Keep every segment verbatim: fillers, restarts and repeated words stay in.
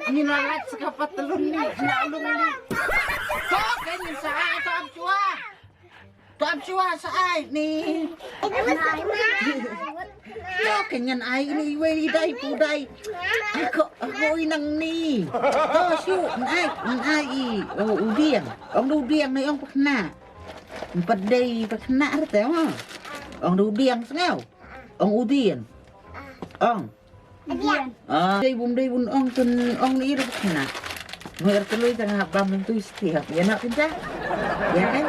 Ni na lat sa ka patlun ni, na lung ni. To, kan ni sa ai, to ap chua. To ap chua sa ai ni. To, kan ngan ai ni, wei dai pu dai. Ako, ako i nang ni. To, shu, ngan ai, ngan ai i. Oh, u diang. Ong u diang ni ong pakna. Empat dei pakna rete ma. Ong u diang sngau. Ong u diang. Ong. Adian. Ah, dei bun dei bun ong tun ong ni ruh kena. Mer telui tang ha bam tu istiap. Ya nak pinta. Ya kan?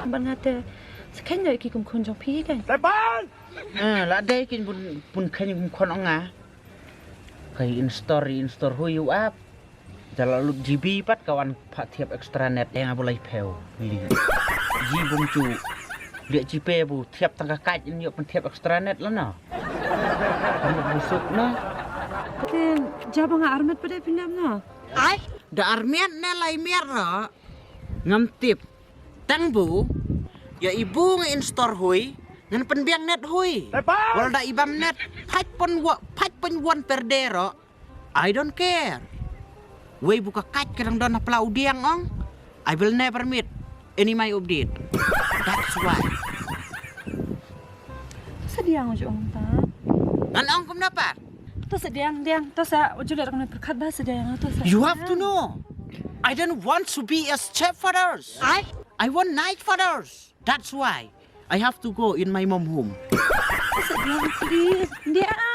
Ban ngate. Sekan jai ki kum kun jong pi kan. Sepan. Ah, la dei kin bun bun kan kum kun ong ah. Kai in story in store hui u ap. Jala lut G B pat ka wan pha thiap extra net eng abo lai pheu. Li. Ji bung chu. Liak G P bu thiap tang ka kaj in yok pen thiap extra net la na. Kan bu suk na. Te jaba nga armet pada pinam na. Ai, da armet ne lai miat ra. Ngam tip. Tang bu ya ibu nga in store hui ngan pen biang net hui. Wal da ibam net. Phat pon wa phat pon wan per de ro. I don't care. Wei bu ka kaj ka dang don hapla u diang ong. I will never meet any my update. That's why. Sediang uju ong ta. Ngan ong kum dapat. To sediang diang to sa uju le rong perkat ba sediang to sa. You have to know. I don't want to be a stepfathers. I I want nice fathers. That's why I have to go in my mom home. Sediang please. Diang.